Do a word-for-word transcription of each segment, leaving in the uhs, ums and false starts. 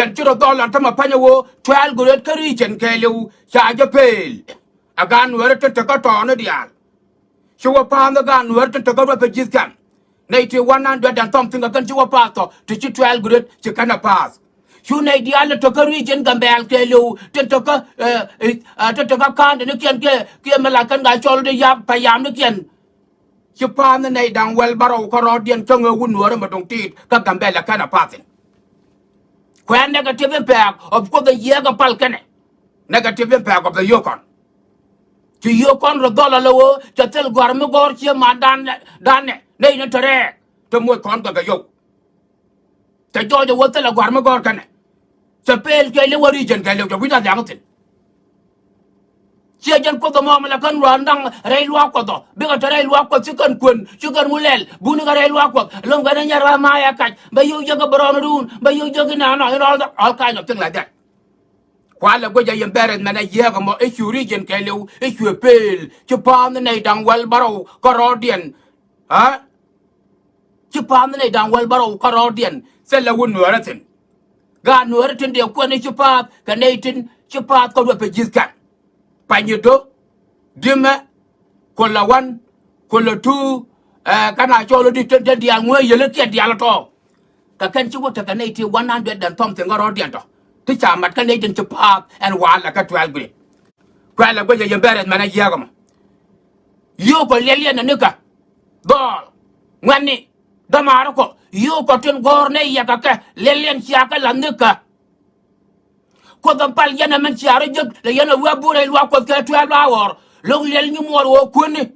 Jɛn ci rɔ dhɔl an tämɛ pa̱ny ɛ ɣöö twelve grade kä region kɛɛliw ca jɛ pëël. Ɛ gaat Nuääri tin te kä tɔɔni diaal. Ci wä pa̱a̱n ɛ gaat Nuääri tin te kä refugees camp. Nɛy ti one hundred and something kɛ kɛn ci wä pa̱a̱th tɔ ti ci twelve grade ci kɛn ɛ pa̱a̱th. Cu nɛy diaal ti te kä region Gambɛl kɛɛliw tin te kä, eh, eh, tin te kä ka̱a̱ndɛ ni kiɛn kiɛ, kiɛ mi la kɛn gaa cɔl di yap payam ni kiɛn. Ci pa̱a̱n ni nɛy da̱ŋ wäl bärɔw kä rɔɔdiɛn kä ŋee wut Nuääri mi duŋ ti̱i̱t kä Gambɛl ɛ kɛn ɛ pa̱a̱th thi̱n. Kuɛ negative impact of Kuoth in yiëëk ɛ pal kɛnɛ. Negative impact of the yio̱o̱kɔn. Ci yio̱o̱kɔn rɔ dhɔl alɛ ɣöö cɛ thil gɔ̱a̱r mi gɔ̱r cië man dan, dan nɛ nɛy ni te rɛɛk te moc kɔn gɛ kɛ yio̱w. Cɛ jɔɔc ɛ wä thilɛ gɔ̱a̱r mi gɔ̱r kɛnɛ. Cɛ pëël kɛɛliw wä region kɛɛliw cɛ wi̱c a liaŋ thi̱n. Ciɛ jɛn Kuoth ɛmɔ mi la kän rua̱a̱n da̱ŋ rɛy luaak Kuɔth ɔ. Bikɛ te rɛy luaak Kuɔth ci kɛn kuën, ci kɛn wä lɛl. Buni kɛ rɛy luaak Kuɔth. Lo̱ŋ kɛn ɛ nyɛr ɣä ma yɛ kac. Bä yio̱w jɛ kɛ bärɔɔn duun. Bä yio̱w jɛ kɛ nɛɛnɔ. In all, all kind of thing like that. Kualɛ guic a yɛn bɛrɛth mɛn a yiɛɛk ɛmɔ i̱ cu region kɛɛliw i̱ cuɛ pëël. Ci pa̱a̱n ni nɛy da̱ŋ wäl bärɔw kä rɔɔdiɛn. Aa? Ci pa̱a̱th ni nɛy da̱ŋ wäl bärɔw kä rɔɔdiɛn thilɛ wut Nuäärä thi̱n. Gaat Nuäärä tin dee kuɛn i̱ ci pa̱a̱th kɛ nɛy tin ci pa̱a̱th kä ruɛp pɛ ji̱th kɛn. Panyido, Dimɛ, Kolɛ wan, Kolɛ tu, ɛ, kɛn a cɔl i̱di tin, tin diaal ŋuɛ yɛl i̱ kiɛ diaal tɔ̱. Kɛ kɛn ci wä tekɛ nɛy ti one hundred and something kä rɔɔdiɛn tɔ̱. Ti ca mat kä nɛy tin ci pa̱a̱th ɛn wa̱a̱ lɛ kä twelve grade. Kuɛlɛ guic a yɛn bɛrɛth mɛn a yiɛɛk ɛmɔ. Yio̱o̱kɔ liɛl yɛn ɛ nikä. Dhɔɔl. Ŋuɛ̈tni. Dämaari kɔ. Yio̱o̱kɔ tin gɔ̱r nɛ yɛ kɛ kɛ liɛl yɛn cia kɛ la̱th nikä. Kuoth ɛn pal yɛn ɛmɛn cia rɔ jek lɛ yɛn ɛ wee burɛ luaak Kuɔth kɛ twelve hour. Lo̱k liɛl nyimuɔɔr ɣöö kuäni.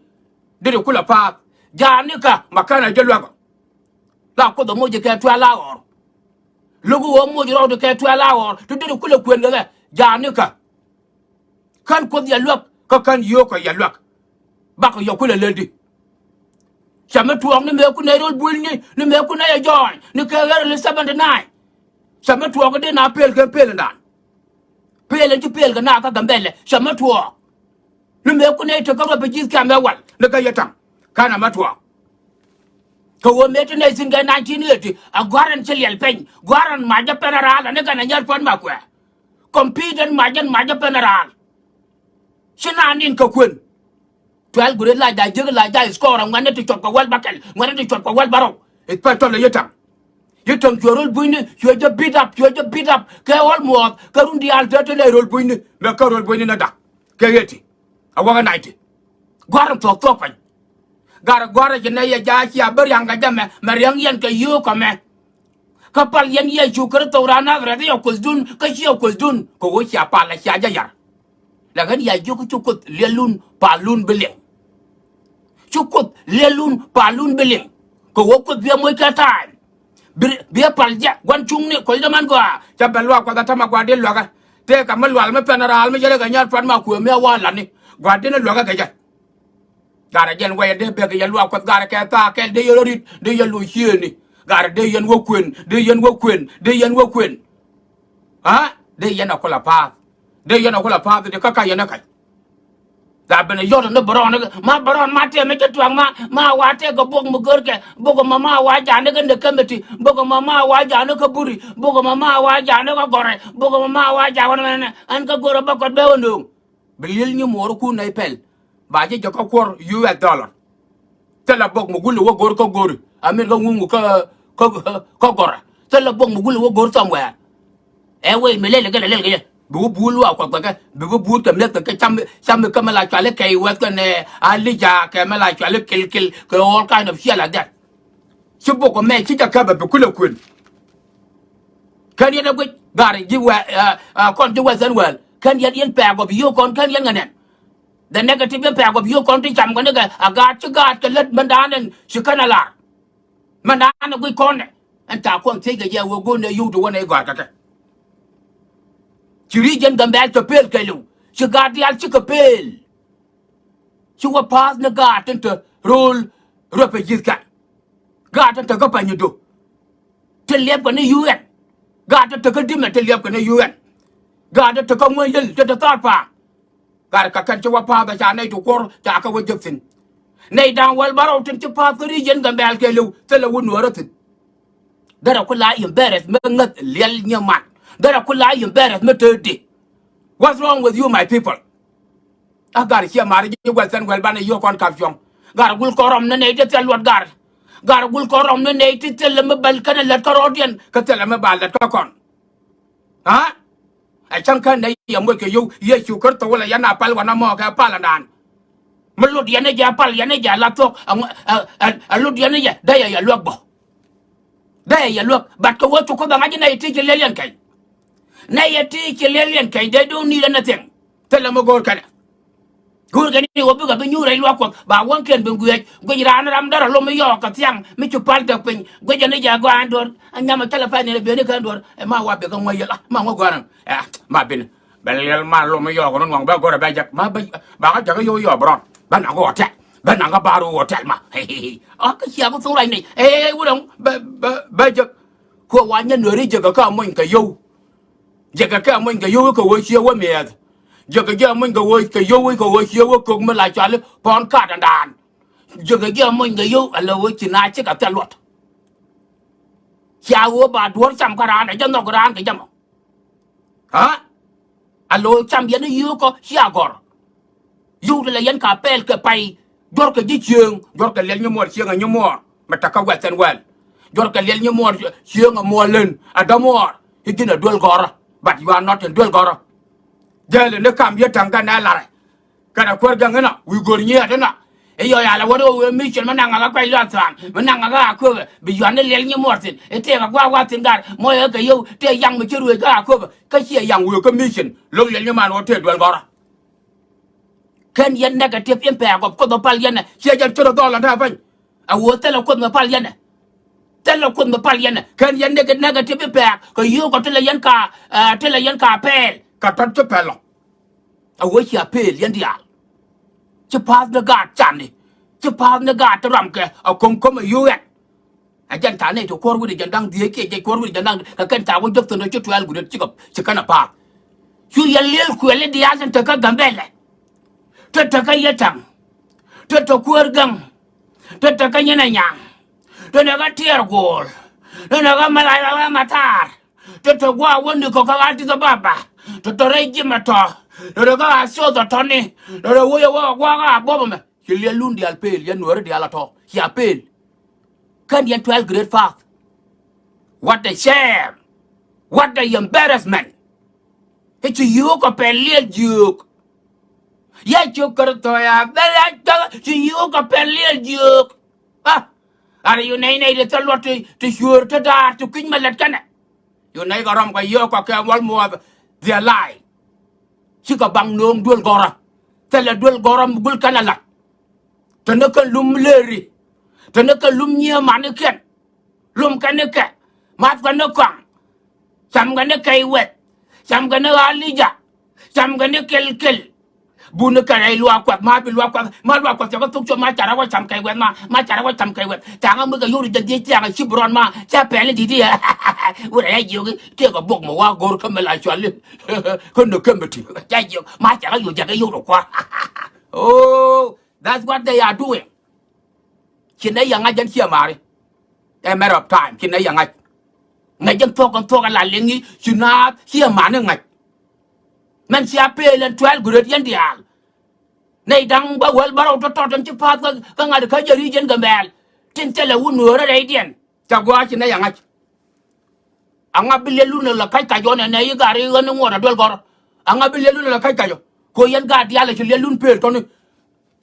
Deri kulɛ pa̱a̱th. Ja̱a̱ nikä ma kän a jɛ luäk. La Kuoth ɛ moc jɛ kɛ twelve hour. Lo̱k ɣöö moc rɔɔdɛ kɛ twelve hour. Ti deri kulɛ kuën kɛ kɛ. Ja̱a̱ nikä. Kän Kuoth yɛ luäk kä kän yio̱o̱kɔ yɛ luäk. Bakɔ yɛ kulɛ lel di. Cɛ mi tuɔɔk ni mëë kun nɛy ro̱l builni, ni mëë kun nɛy ɛ jɔɔny ni kɛ ɣer li seventy nine. Cɛ mi tuɔɔk di na pëël kɛ pëël in dan. Pëël in ci pëël kɛ na kä Gambɛlɛ cɛ mi tuɔɔk. Ni mëë kun nɛy te kä ruɛp pɛ ji̱th kiam ɛ wal ni kä yɛ ta̱ŋ. Kän ɛ mi tuɔɔk. Kɛ ɣöö mëë ti nɛy thi̱n kɛ nineteen eighty a gua̱r ɛn ci liɛl peny gua̱r ɛn mac jɛ pɛn ɛ raal ɛn ni kɛn ɛ nyɛr puɔ̱t ma kuɛ. Compete ɛn mac ɛn mac jɛ pɛn ɛ raal. Ci naan in kɛ kuën. Twelve grade la ja̱ jiäk la ja̱ score ŋuɛ̈tni ti cuɔp kɛ wäl bäkɛl ŋuɛ̈tni ti cuɔp kɛ wäl bärɔw. I̱ pɛc tɔl ɛ yɛ ta̱ŋ. Yɛ ta̱ŋ cuɛ ro̱l bunyni cuɛ jɛ beat up cuɛ jɛ beat up kɛ almost kɛ run diaal te te lɛ ro̱l bunyni mɛ kɛ ro̱l bunyni ni da̱k. Kɛ eighty a wäkɛ ninety. Gua̱r in thuɔ̱k thuɔ̱k pɛny. Gat gua̱r in ci nɛ yɛ ja̱ cia bä ria̱ŋ kɛ jɛ mɛ mɛ ria̱ŋ yɛn kɛ yio̱o̱k kɛ mɛ. Kä pal yɛn Yecu Kritho raan Nadharɛth i̱ ɛ Kuothdun kä ciɛ Kuothdun kɛ ɣöö cia pal ɛ cia jɛ yar. Lakin ya jiök cu Kuoth liɛlun palun bi liŋ. Cu Kuoth liɛlun palun bi liŋ. Kɛ ɣöö Kuoth bi ɛ moc kɛ ta̱a̱. Bi, bi ɛ pal jɛ gua̱n cuŋni kɔc däman gɔaa. Cä ben luaak Kuɔth ɛ tämɛ gua̱a̱r di luäkä. Tëëkɛ mi lual mi pɛn raal mi yɛrɛ kɛ nyär pua̱t ma kuëë mi ɛ wa̱a̱ la̱tni. Gua̱a̱r di ni luäkä kɛ jɛ. Garɛ jɛn wɛyɛ dee bek yɛ luaak Kuɔth garɛ kɛ thaak kɛl dee yɛn rɔ rit dee yɛn lo̱c ciëëni. Garɛ dee yɛn wä kuën dee yɛn wä kuën dee yɛn wä kuën. Aa dee yɛn a kulɛ pa̱a̱th. Dee yɛn a kulɛ pa̱a̱th di kä kac yɛn a kac. Gaa ben a yɔt ni bärɔn ma bärɔn ma tɛm mi cä tuaŋ ma ma wa tɛk kɛ buɔk mi görkɛ buɔk ma ma wa ja̱a̱n ni kä ni kämiti buɔk ma ma wa ja̱a̱n ni kä buri buɔk ma ma wa ja̱a̱n ni kä gɔrɛ buɔk ma ma wa ja̱a̱n ni ɛn kä görɛ bä kɔt bɛ wä nööŋ. Bi li̱el nyi muɔɔrikun nɛy pɛl ba ji̱ jɛ kä kuɔr U S dollar. Thilɛ bok mi gul iwä go̱r kä go̱ri a min kä ŋuŋ kä kä kä gɔrä. Thilɛ bok mi gul iwä go̱r somewhere. Ɛ wec mi lɛl kɛ lɛ lɛl kɛ jɛ bi wä buul luaak Kuɔth kɛ kɛ bi wä buul kɛ mi̱eth kɛ kɛ cam cam mi kä mi la cuali kɛy wɛth kɛn ɛ alija kɛ mi la cuali kilkil kɛ all kind of shit like that. Ci bok ɔ mɛ ci jɛ käp ɛ bi kulɛ kuën. Kän yɛn ɛ guic gar ji̱ wɛ ɛ ɛ kɔn ji̱ wɛ thɛn wäl kän yɛn yɛn pɛɛk ɔ bi yio̱o̱k kɔn kän yɛn ŋɛ nɛn. The negative impact of yio̱o̱k kɔn ti cam kɔn ni kɛ a gaat ci gaat kɛ lät mɛn da̱a̱n ɛn ci kän a lar. Mɛn da̱a̱n ɛ guic kɔn nɛ ɛn ca kɔn thiec kɛ jɛ wee go̱o̱n ɛ yio̱o̱k ti wä nɛ gɔ̱a̱r kɛ kɛ. Ci ri̱c jɛn Gambɛl cɛ pëël kɛɛliw ci gaat diaal cikɛ pëël. Ci wä pa̱a̱th ni gaat tin te ro̱o̱l ruɛpɛ ji̱th kɛn. Gaat tin te kä Panyido. Ti liɛpkɛ ni U N. Gaat tin te kä Dimɛ ti liɛpkɛ ni U N. Gaat tin te kä Ŋuänyäl tin te thɔɔr pa̱a̱m. Gaat kɛ kɛn ci wä pa̱a̱th ɛ ca nɛy ti kuɔr ca kɛ wä jek thi̱n. Nɛy da̱ŋ wäl bärɔw tin ci pa̱a̱th kä ri̱c yɛn Gambɛl kɛɛliw thilɛ wä nuäärä thi̱n. Derɛ ku la embarrass mi ŋäth liɛl nyiman. Derɛ ku la yim bɛrɛ mi te di. What's wrong with you, my people? A gar ciɛ mari ji̱ wɛl thɛn wɛl banɛ yio̱o̱k kɔn kap cuɔ̱ŋ. Gar gul kɔn rɔm ni nɛy ti thil luɔt gar. Gar gul kɔn rɔm ni nɛy ti thil mi bɛl kɛnɛ lät kä rɔɔdiɛn kä thil mi ba lät kä kɔn. Ha? Ɛ cäŋ kä nɛy yɛ moc kɛ yio̱w Yecu Kritho wälɛ yɛn a pal wanɛ mɔ kɛ pal ɛndan. Mi lut yɛn ni jɛ pal yɛn ni jɛ la thuɔ̱k ɛ lut yɛn ni jɛ dee yɛ yɛ luäk bä. Dee yɛ luäk, but kɛ wee thuk kä bɛ ŋa̱c nɛy ti ci liɛl yɛn kɛny. Nɛy yɛ ti ci liɛl yɛn kɛny, they don't need anything. Thilɛ mi go̱o̱r kɛnɛ. Go̱o̱r kɛn i̱ wä bikɛ bi nyuur rɛy luaak Kuɔth ba wäŋkiɛn bi guiɛc. Guic raan ram dɔr a lom mi yɔɔk kɛ thiaŋ mi cu pal däk piny. Guic ɛn i̱ jɛ gɔaa ɛn duɔ̱ɔ̱r a nyam a cälɛ pay ni rɛ bieni kɛ ɛn duɔ̱ɔ̱r ɛ ma wa bikɛ ŋuɛc yɛl a ma ŋuɛc gɔaa ram ɛ ma bini. Bɛ liɛl ma lom mi yɔɔk run ŋuɔ̱ŋ bɛ go̱r ɛ bɛ jɛk ma bɛ ba ŋa jɛk i̱ yɔɔk yɔɔk brɔn bɛ naŋ kɛ hotel bɛ naŋ kɛ bar hotel ma. Ɔ kä cia kɛ thok rac nɛy ɛ wurɛ bɛ bɛ bɛ jɛk. Kuɛ wa nyɛ nuɛri jɛk kɛ kä mony kɛ yio̱w. Jekɛ kɛ muny kɛ yio̱w kɛ ɣöö cië wä miɛth. Jekɛ jɛ muny kɛ ɣöö kɛ yio̱w kɛ ɣöö cië wä kök mi la cɔal i̱ pɔn kat ɛndan. Jekɛ jɛ muny kɛ yio̱w ala ɣöö ci na cikɛ thil luɔt. Cia ɣöö ba duɔ̱ɔ̱r cam kä raan ɛ jɛ nhɔk raan kɛ jɛ mɔ. Ha? Ala ɣöö cam yɛn i̱ yio̱w kɔ cia gɔ̱r. Yio̱w ti la yɛn ka pɛl kɛ pay. Juɔ̱rkɛ ji̱ cieŋ, juɔ̱rkɛ liɛl nyimuɔɔr cieŋ ɛ nyimuɔɔr mi te kä Western world. Juɔ̱rkɛ liɛl nyimuɔɔr cieŋ ɛ muɔɔr len ɛ dämuɔɔr i̱ ji̱n ɛ duel gɔ̱rä. But you are not in duel gɔ̱rä. Jɛɛli ni kam yie täŋ kɛnɛ larɛ. Kɛnɛ kuäär gɛŋ inɔ wi̱i̱ go̱r nyiɛɛt inɔ. I̱ yɔ yalɛ wä ri wä wee mission mi naŋ ɛ kä kuɛc lɔth tha̱a̱ŋ mi naŋ ɛ kä Aköbɛ bi yuan ni liɛl nyimuɔɔr thi̱n i̱ tëëk ɛ gua̱a̱k wa̱a̱ thi̱n gar muɔc ɛ kɛ yio̱w tëë yaŋ mi ci ruëëc kä Aköbɛ kä ciɛ yaŋ wëë kä mission lo̱k liɛl nyiman wä tëë duel gɔ̱rä. Kɛn yɛn negative impact of Kuoth mi pal yɛn ɛ ciɛ jɛn cot ɛ dhɔl ɛ dee bäny. A ɣöö thilɛ Kuoth mi pal yɛn ɛ. Thilɛ Kuoth mi pal yɛn ɛ kɛn yɛn neg- negative impact kɛ yio̱o̱k ɔ thilɛ yɛn ka ɛ thilɛ yɛn ka pɛɛl. Kɛ tɔt ci pɛl ɔ. A ɣöö cia pɛɛl yɛn diaal. Ci pa̱a̱th ni gaat cani. Ci pa̱a̱th ni gaat ti rɔmkɛ a ko̱m ko̱m ɛ yio̱o̱k ɛn. A jɛn tha̱a̱ŋ nɛy ti kuɔ̱r wi̱cdɛ jɛn da̱ŋ dhieec kiɛ jɛc kuɔ̱r wi̱cdɛ jɛn da̱ŋ kɛ kɛn tha̱a̱ŋ wä jɔk thi̱n rɔ ci twelve gurɛt cikɛ ci kɛn a pa̱a̱th. Cu yɛ liɛl kuɛli diaal tin te kä Gambɛlɛ. Tin te kä Yetaŋ. Tin te kuäär gäŋ. Tin te kä Nyin Anyaŋ. Tin te kä Tiɛɛr Go̱o̱l. Tin te kä Malac Lalä Matar. Tin te gua̱a̱ wäni kɔ kä Addis Ababa. Tin te rɛy ji̱ mɛ tɔ. Tin te kä Asoth ɔ tɔni. Tin te wec ɛ wä ɛ gua̱a̱k ɛ buɔ̱p ɛmɛ. Ci liɛlun diaal pel yɛn nuääri diaal a tɔ cia pel. Kän yɛn twelve grade path. What a shame. What a embarrassment. I̱ ci yio̱o̱k kɛ pɛl liɛl jiöök. Yecu Kritho ya bɛl ya cak ci yio̱o̱k kɛ pɛl liɛl jiöök. Ah, ar yu nɛy nɛy ti thil luɔt ti cuöör ti da̱a̱r ti kui̱ny mɛ lät kɛnɛ. Yu nɛy kɛ rɔm kɛ yio̱o̱k kɛ kɛ muɔl muɔth. They are lie. Cikɛ baŋ nööŋ duel gɔrä. Thilɛ duel gɔrä mi gul kɛn a la̱t. Te ni kɛ lum leri. Te ni kɛ lum nyiee manikiɛn. Lum kɛ ni kɛ math kɛ ni kɔaŋ. Cam kɛ ni kɛy weth. Cam kɛ ni ɣa̱a̱ li̱ca. Cam kɛ ni kɛl kɛl. Buni kɛ rɛy luaak kuɛth ma bi luaak kuɛth ma luaak kuɛth cɛ kɛ thuk cuɔp ma carɛ wä cam kɛy weth ma ma carɛ wä cam kɛy weth. Caŋä mi kɛ yori jɛ dhiec thiaŋ a ci bi rɔn ma cɛ pɛl in di̱t i̱. Wurɛ ya jiök i̱ tëëk a bok mi wa go̱r kä mi la cuali. Kä nök kä mi ti ca jiök ma cɛ kɛ yori jɛ kɛ yori kua̱r. Oh, that's what they are doing. Ci nɛ yɛ ŋa̱c jɛn ciɛ mari. A matter of time ci nɛ yɛ ŋa̱c. Ŋa̱c jɛn thuɔ̱k kɛn thuɔ̱k ala liŋi ci naath ciɛ mani ŋa̱c. Mɛn cia pel ɛn twelve grade yɛn diaal. Nɛy da̱ŋ bä wäl bärɔw tɔ̱tɔ̱t ɛn ci pa̱a̱th kä ŋa̱t kä jɛ ri̱c ɛn Gambɛl. Tin thilɛ wun nuöörä rɛydiɛn. Ca gua̱a̱c ci nɛ yɛ ŋa̱c. Aŋa bi liɛlun ɛ lɛ ka̱c ka̱c ɔ nɛ nɛ yi gat ri ɣän ni ŋuɔ̱t ɛ duel gɔ̱rä. Aŋa bi liɛlun ɛ lɛ ka̱c ka̱c ɔ. Ko yɛn gaat diaal ɛ ci liɛlun pel tɔ̱ni.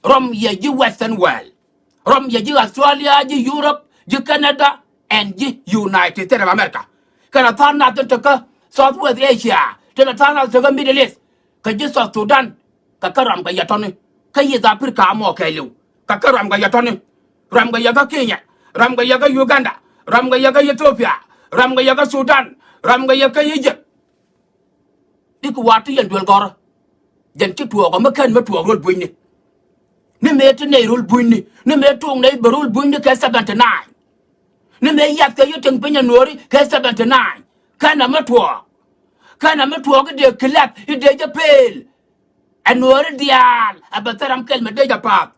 Rɔm yɛ ji̱ Western world. Rɔm yɛ ji̱ Australia, ji̱ Europe, ji̱ Canada, and ji̱ United States of America. Kɛnɛ tha̱a̱ŋ nath tin tekä South West Asia, tin a tha̱a̱ŋ nath tekä Middle East, kɛ ji̱ South Sudan, kɛ kä rɔm kɛ yɛ tɔ̱ni, kä East Africa mɔ kɛɛliw, kɛ kä rɔm kɛ yɛ tɔ̱ni, rɔm kɛ yɛ kä Kenya, rɔm kɛ yɛ kä Uganda, rɔm kɛ yɛ kä Ethiopia, rɔm kɛ yɛ kä Sudan, rɔm kɛ yɛ kä Egypt. Dikɛ wa̱a̱ ti yɛn duel gɔ̱rä. Jɛn ci tuɔɔk ɔ mi kɛn mi tuɔɔk rol bunyni. Ni mëë ti nɛy rol bunyni ni mëë tuɔɔk nɛy bɛ rol bunyni kɛ seventy nine. Ni mëë yath kɛ yi tiŋ piny ɛ nuɔɔri kɛ seventy nine. Kɛn ɛ mi tuɔɔk. Kɛn ɛ mi tuɔɔk i̱ dee kilɛp i̱ dee jɛ pel. Ɛ nuɔɔri diaal ɛ bɛ thil ram kɛl mi dee jɛ pa̱a̱th.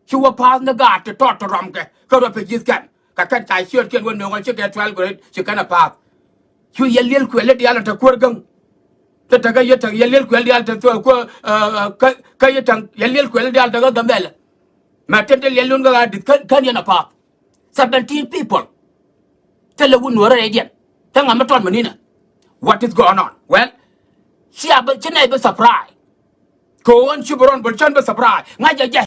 Ci wä pa̱a̱th ni gaat ti tɔt ti rɔmkɛ kä refugees kɛn kɛ kɛn ca ciötkiɛn wä nööŋä ci kɛ twelve grade ci kɛn ɛ pa̱a̱th. Cu yɛ liɛl kuɛl i̱ diaal ɛ te kuäär gäŋ. Te te kä yɛ te yɛ liɛl kuɛl diaal te thuɛ kuäär, kä, kä yɛ te yɛ liɛl kuɛl i̱ diaal te kä Gambɛlɛ. Mɛ ten te liɛl lun kä ɣa̱a̱ di̱th kä, kä yɛn a path. Seventeen people. Te lɛ wun nuɔrɛ rɛydiɛn. Te ŋa mi tɔt mɛ ninɛ. What is going on? Well, ci a bä, ci nɛy bä surprise. Kɛ ɣöö ci bä rɔn bä cän bä surprise. Ŋa̱c jɛ jɛ.